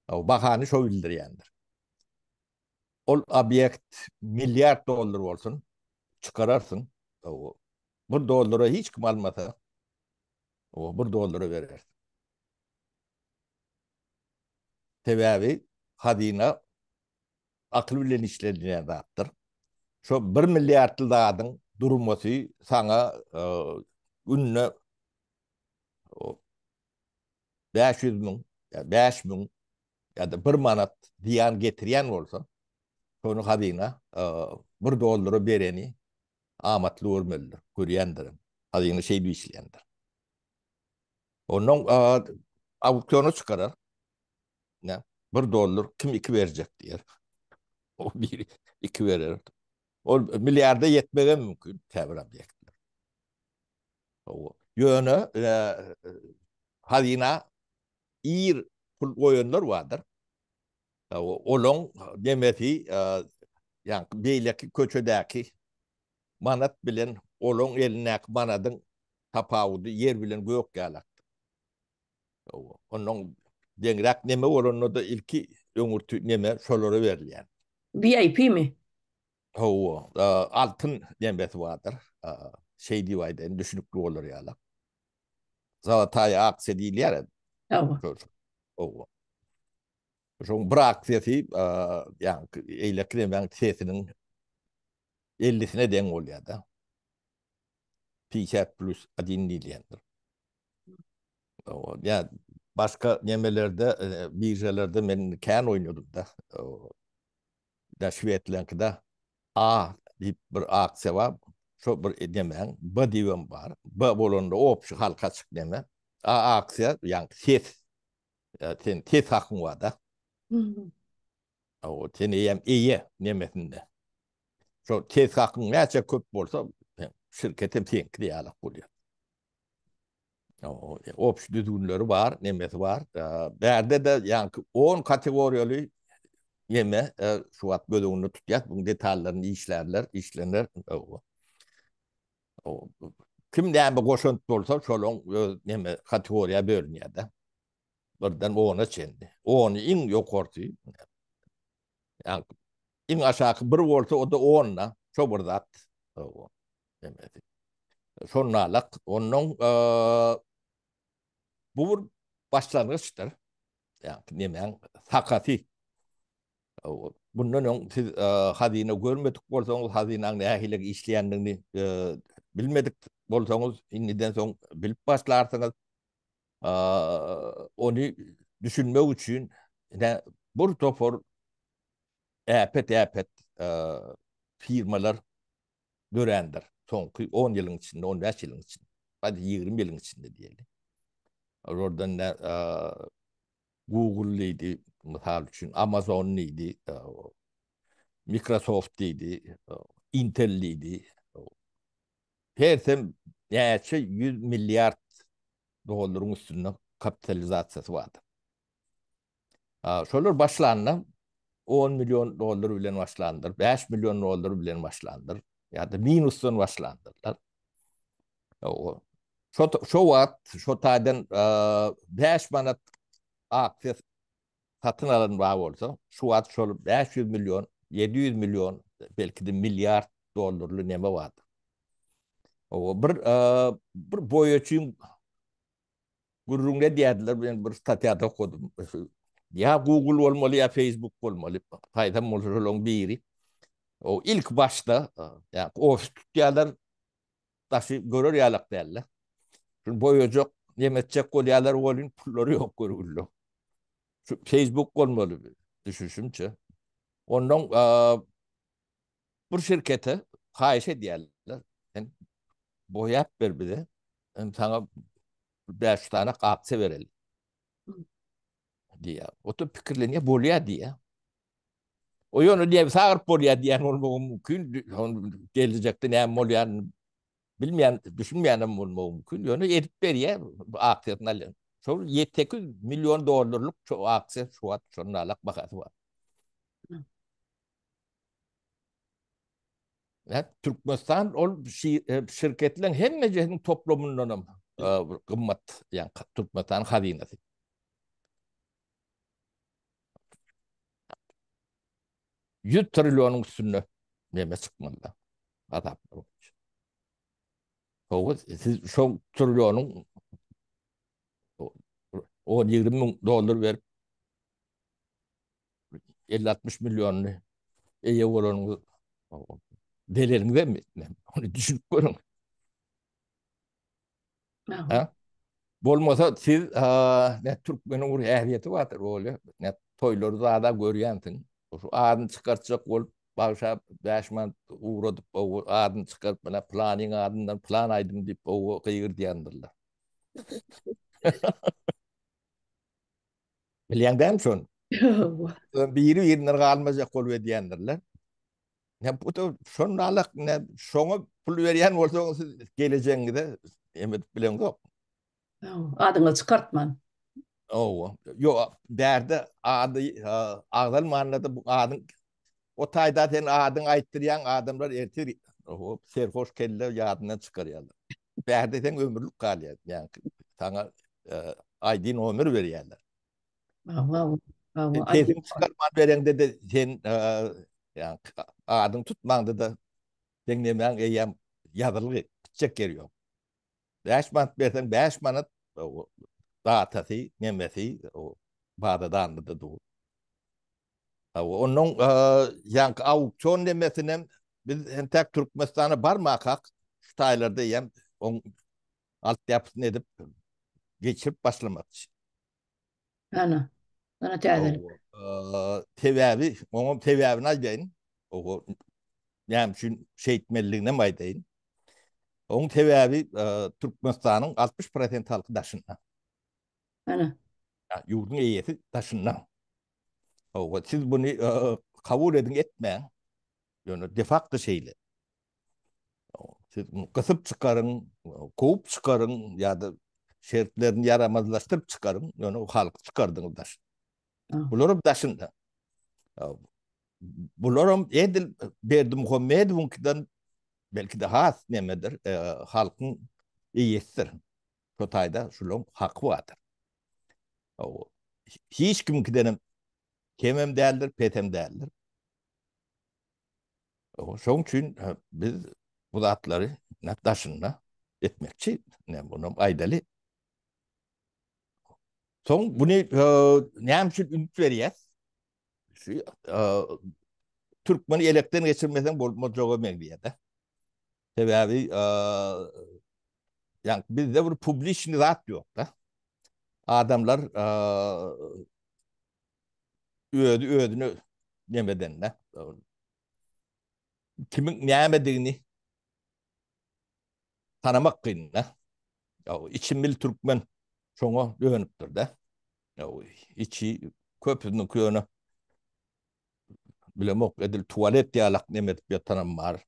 [SPEAKER 2] Bahany şo bildirýändir. Ol obýekt milliard dollar bolsun, çykararsyň. Bir dollara hiç kim almasa, o bir dollara berersiň. Sebäbi hazyna akyl bilen işlenilýän zatdyr. Şo bir milliardly zadyň durmasy saňa günde 500 müň, ýa 5000 ýa-da bir manat zyýan getirýän bolsa, şony hazyna bir dollara bereni amatly görmelidir, görýändir. Hazyna şeýdip işleýändir. Ondan auksiona çykarar. Ne? Bir dollar kim iki berjek diýer. O biri iki berer. Ol milliarda ýetmegem mümkin käbir obýektler. Ýöne hazyna ir pul goýanlar bardyr. Olaň nemesi, ýa beýleki köçedäki manat bilen olaň elindäki manadyň tapawudy ýer bilen gök ýalakdyr. Ondan deňräk neme bolanda-da ilki öňürti neme şolara berilýär.
[SPEAKER 1] VIP-mi?
[SPEAKER 2] Hawa, altyn nemesi bardyr. Şeý diýip aýdaýyn, düşünikli bolar ýaly. Zolotaya aksiýa diýilýär.
[SPEAKER 1] Hawa.
[SPEAKER 2] Hawa. Şoň bir aksiýasy, ýa eýleki nemäň sesiniň 50-sine deň bolýar-da. 50 plus 1 diýilýändir. Hawa, ýa başga nemelerde, biržalarda men kän oýnadym-da. Da şwedleňkide A diýip bir aksiýa bar. Şo bir nemäň B diýibem bar. B bolanda obşi halka açyk neme. A aksiýa, ýagny ses. Sen ses hakyň bar-da. O sen eýýäm eýe nemesinde. Şo ses hakyň näçe köp bolsa, şirket hem seňki diýýärler bolýar. Obşi düzgünleri bar, nemesi bar. Bärde-de ýaňky 10 kategoriýaly neme şu wagt göz öňünde tutýas. Buň detallaryny işlärler, işlener. Kim näme goşant bolsa, şolaň öz neme kategoriýa bölünýär-de. Birden 10-a çenli. 10-y iň ýokarsy. Ýaňky iň aşaky bir bolsa, o-da 10-da. Şo bir zat. Demedi. Şonalak ondan bu bir başlangyçdyr. Ýa nemäň sakasy. Bundan öň siz hazyna görmedik bolsaňyz, hazynaň nähili işleýändigini bilmedik bolsaňyz, indiden soň bilip başlarsyňyz. Ony düşünmek üçin bir topar äpet-äpet firmalar dörändir. Soňky 10 ýylyň içinde, 15 ýylyň içinde, hadi 20 ýylyň içinde diýeli. Olardan da Google diýdi, mysal üçin Amazon diýdi, Microsoft diýdi, Intel diýdi. Hersem näçe 100 milliard dollaryň üstünde kapitalizasiýasy bardyr. Şolar başlanda 10 million dollar bilen başlandyr, 5 million dollar bilen başlandyr ýa-da minusdan başlandyrlar. Şo şo wagt şo taýdan 5 manat aksiýa satyn alan bar bolsa, şu wagt şol 500 million, 700 million, belki-de milliard dollarly neme bardyr. O bir bir boýaçyň gürrüňini edýärdiler, men bir statýada okadym. Ýa Google bolmaly, ýa Facebook bolmaly. Haýsam bolsa şolaryň biri. O ilk başda, ýa ofis tutýarlar, daşy görer ýalak däldi. Şuny boýajak, neme etjek bolýarlar welin pullary ýok görgüli. Şu Facebook bolmaly düşüşimçe. Ondan bir şirkete haýyş edýärler. Sen boýap ber bize. Hem saňa 5 tane aksiýa bereli. Diýýär. O da pikirlenýär, bolýar diýýär. O ýöne nebsi agyryp bolýar diýen bolmagy mümkin. Gelejekde näme bolýanyny bilmeýän, düşünmeýän hem bolmagy mümkin. Ýöne edip berýär bu aksiýasyny alýan. Şol 8 million dollarlyk şu aksiýa şu wagt şonun alak bahasy bar. Hä, Türkmenistan ol e, şirketleriň hemmejesiniň toplamyndan hem e, gymmat, ýa Türkmenistan hazynasy. 100 trilyonyň üstünde neme çykmaly hasaplar boýunça. Hawa, siz şo trilyonyň 10-20 müň dollar berip 50-60 milyonyny eýe bolanyňyz zeleliňiz hem etmem. Ony düşünip görüň. Ha? Bolmasa siz ne türkmeniň bir häsiýeti bardyr bolýa. Ne toýlary zada görýänsiň. Şu adyny çykartjak bolup bagşa 5 manat ugradyp o adyny çykaryp mana planyň adyndan plan aýdym diýip o gygyrdýandirler. Bilýäň dämi şony? Biri birinden galmajak bolup edýändirler. Ne bu da şonun alak ne şoňa pul berýän bolsaňyz siz gelejegiňize em edip bileňzok.
[SPEAKER 1] Adyňy çykartman.
[SPEAKER 2] Owa. Ýok, bärde ady agzalmanda da bu adyň o taýda sen adyň aýtdyrýaň adamlar ertir o serhoş kelle ýadyndan çykarýarlar. Bärde sen ömürlik galýar. Ýa saňa ID nomer berýärler.
[SPEAKER 1] Awa,
[SPEAKER 2] awa. Sesiňi çykarman bereňde-de sen ýa adyň tutmaňda-da seň nemäň eýýäm ýazylgy, gitjek ýeri ýok. 5 manat berseň 5 manat datasy, nemesi baza danlyda dur. Awa, onuň ýaňky auksion nemesinem biz entäk Türkmenistana barmakak şu taýlarda eýýäm oň altyapysyny edip geçirip başlamakçy.
[SPEAKER 1] Ana. Ana täzelik.
[SPEAKER 2] Sebäbi, oňam sebäbini aýdaýyn. Oňa näme üçin şeýtmelidigini hem aýdaýyn. Oň sebäbi Türkmenistanyň 60% halky daşynda.
[SPEAKER 1] Ana.
[SPEAKER 2] Ýurduň eýesi daşynda. Owa, siz buny kabul ediň etmäň. Ýöne de facto şeýle. Siz gysyp çykaryň, kowup çykaryň ýa-da şertlerini ýaramazlaşdyryp çykaryň, ýöne halky çykardyňyz daşyna. Bularam daşynda. Bularam edil Berdimuhamedowyňkydan belki-de has nemedir, e, halkyň eýesidir. Şo taýda şularyň haky bardyr. Hiç kimiňkidenem kemem däldir, pesem däldir. Şoň üçin biz bu zatlary daşynda etmekçi. Ne bunu aýdaly. Soň buny näme üçin üns berýäs? Şu türkmeni elekden geçirmeseň bolmajaga meňzeýär-de. Sebäbi ýa bizde bir publiçny zat ýok-da. Adamlar özi özüne nemedende kimiň nämedigini tanamak kyn-da. Ya içi mil türkmen şoňa dönüpdir-de. Ya içi köpüsiniň köne bilemok edil tualet ýalak neme edip ýatanam bar.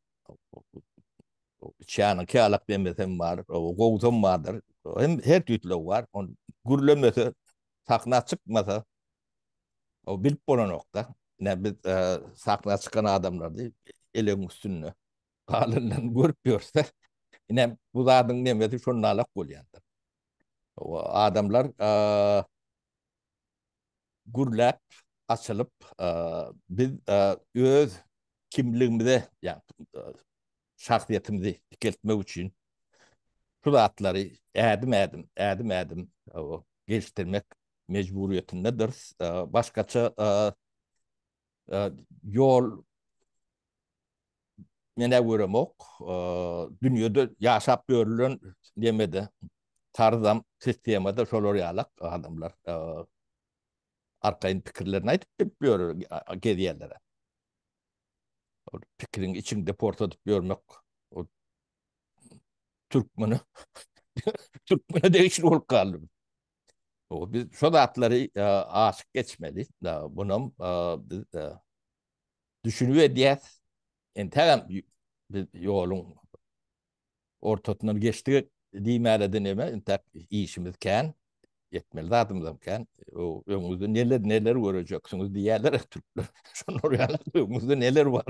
[SPEAKER 2] Içýanyňky ýalak nemesem bar, gowusam bardyr. Hem her tüýtlügi bar. On gürlemese, sahna çykmasa o bilip bolanok-da. Ne biz e, sahna çykan adamlardy elegiň üstünde galyndan görüp ýörse. Ine bu zadyň nemesi şonalak bolýandyr. Adamlar gürläp, açylyp, biz öz kimligimize, ýa şahsyýetimizi dikeltmek üçin şu zatlary ädim-ädim, ädim-ädim gelişdirmek mejburyýetindedir. Başgaça ýol men-ä göremok. Dünýede ýaşap ýörülen nemede, tarzam, sistemada şolar ýalak adamlar arkaýyn pikirlerini aýdyp bilip ýör, gezýärler. Ol pikiriň içiňde porsadyp ýörmek o türkmene türkmene degişli bolup galdy. O biz şo zatlary aşyp geçmeli. Bunam biz düşünip edýäs. Entägem biz ýoluň ortasyndan geçdik diýmäle-de neme, entäk işimiz kän, etmeli zadymyzam kän. O öňüňizde neler neler görejeksiňiz diýýärler türkler. Şolar ýaly öňüňizde neler bar.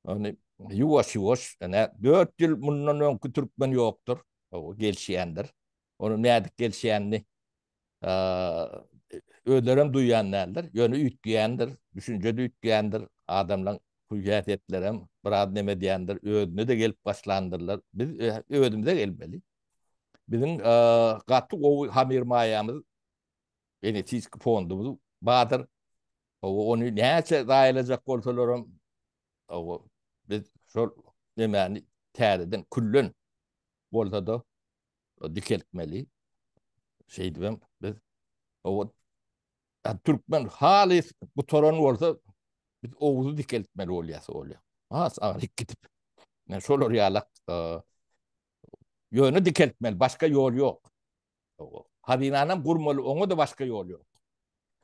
[SPEAKER 2] Ony ýuwaş-ýuwaş, ene 4 ýyl mundan öňki türkmen ýokdur. O gelişýändir. Onu nädip gelişýänini özlerem duýýan däldir. Ýöne üýtgeýändir, düşünje-de üýtgeýändir. Adamlaryň hüý-häsiýetlerem biraz neme edýändir, özüne-de gelip başlandyrlar. Biz özümize gelmeli. Biziň gaty gowy hamyrmaýamyz, genetiki fondumyz bardyr. Ony näçe zaýalajak bolsalaram, biz şol nemäni täzeden küllen bolsa-da dikeltmeli. Şeýdibem biz o türkmen halys gutaran bolsa biz Oguzy dikeltmeli bolýas bolýar. Has agyryk gidip. Men şolar ýalak ýöne dikeltmeli, başga ýol ýok. Hazynanam gurmaly, oňa da başga ýol ýok.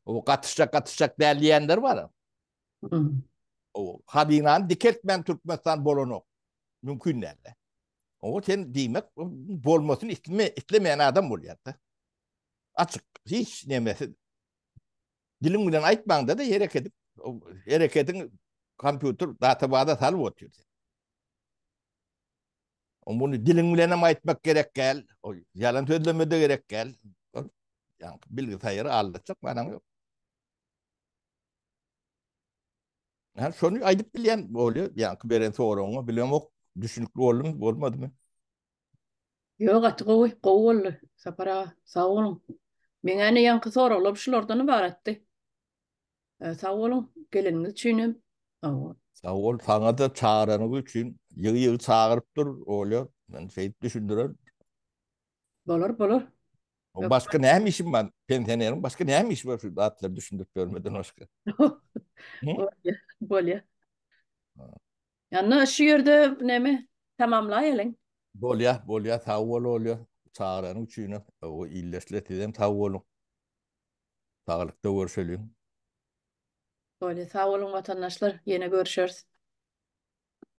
[SPEAKER 2] O gatyşjak gatyşjak däl diýenler bar. O hazynany dikeltmän Türkmenistan bolanok. Mümkin däl. O sen diýmek bolmasyny isleme, islemeýän adam bolýar-da. Açyk, hiç nemesi. Diliň bilen aýtmaňda-da hereket edip, hereketiň kompýuter databaza salyp otyr. O muny diliň bilen hem aýtmak gerek däl, o ýalan sözleme de gerek däl. Ýa bilgisaýary aldatjak manaň ýok. Ha, şony aýdyp bilýän bolýar. Ýaňky beren soragyňa bilemok, düşünikli boldumy, bolmadymy?
[SPEAKER 1] Ýok, gaty gowy, gowy boldy. Sapar aga, sag boluň. Meň ene ýaňky soraglarym şulardan ybaratdy. E, sag boluň, geleniňiz üçin hem. Sag bol.
[SPEAKER 2] Sag bol, saňa-da çagyranyň üçin. Ýygy-ýygy çagyryp dur, Olýa. Men şeýdip düşündirerin.
[SPEAKER 1] Bolar, bolar.
[SPEAKER 2] Başga näme işim bar? Pensioneriň başga näme işi bar şu zatlary düşündirip ýörmeden başga?
[SPEAKER 1] Bolýar, bolýar. Ýa şu ýerde näme tamamlaýalyň.
[SPEAKER 2] Bolýar, bolýar, sag bol Olýa. Çagyranyň üçin. O ildeşler sizem sag boluň. Saglykda görşeliň.
[SPEAKER 1] Bolýar, sag boluň watandaşlar. Ýene görüşeris.